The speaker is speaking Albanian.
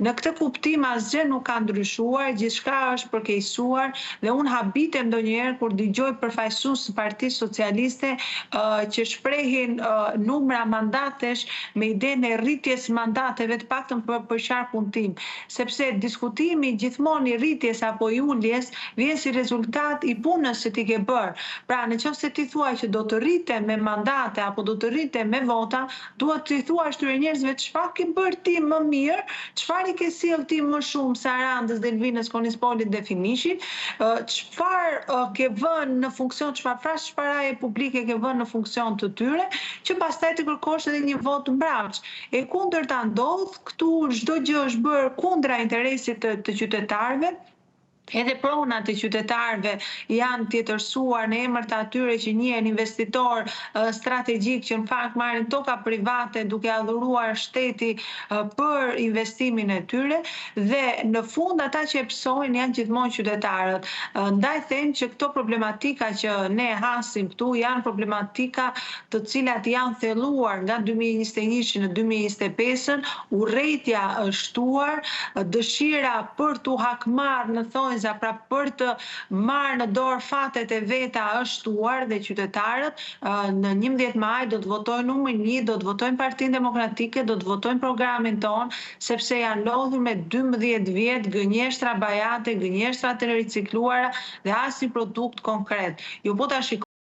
Në këtë kuptim asgjë nuk ka ndryshuar, gjithçka është përkeqësuar dhe unë habitem ndonjëherë kur dëgjoj përfaqësues të Partisë Socialiste që shprehin numra mandatesh me idenë e rritjes së mandateve, të paktën për për qarkun tim, sepse diskutimi gjithmonë i rritjes apo i uljes vjen si rezultat i punës që ti ke bërë. Pra, në qoftë se ti thua që do të rritem me mandate apo do të rritem me vota, duhet t'i thuash këtyre njerëzve çfarë ke bërë ti më mirë, çfarë i ke sjellë ti më shumë Sarandës, Delvinës, Konispolit dhe Finiqit, çfarë ke vënë në funksion, çfarë fashë paraje publike ke vënë në funksion të tyre, që pastaj të kërkosh edhe një votë mbrapsht. E kundërta ndodh, këtu çdo gjë është bërë kundra interesit të, të qytetarëve, Edhe pronat e qytetarëve janë tjetërsuar në emër të atyre që njihen investitorë strategjikë që në fakt marrin toka private duke adhuruar shteti për investimin e tyre dhe në fund ata që e pësojnë janë gjithmonë qytetarët. Ndaj them që këto problematika që ne hasim këtu janë problematika të cilat janë thelluar nga 2021 në 2025-ën, urrejtja është shtuar, dëshira për t'u hakmarrë në thonjza, pra për të marrë në dorë fatet e veta është shtuar dhe qytetarët në 11 maj do të votojnë numrin 1, do të votojnë Partinë Demokratike, do të votojnë programin tonë, sepse janë lodhur me 12 vjet gënjeshtra bajate, gënjeshtra të ricikluara dhe asnjë produkt konkret. Ju po ta shikoni.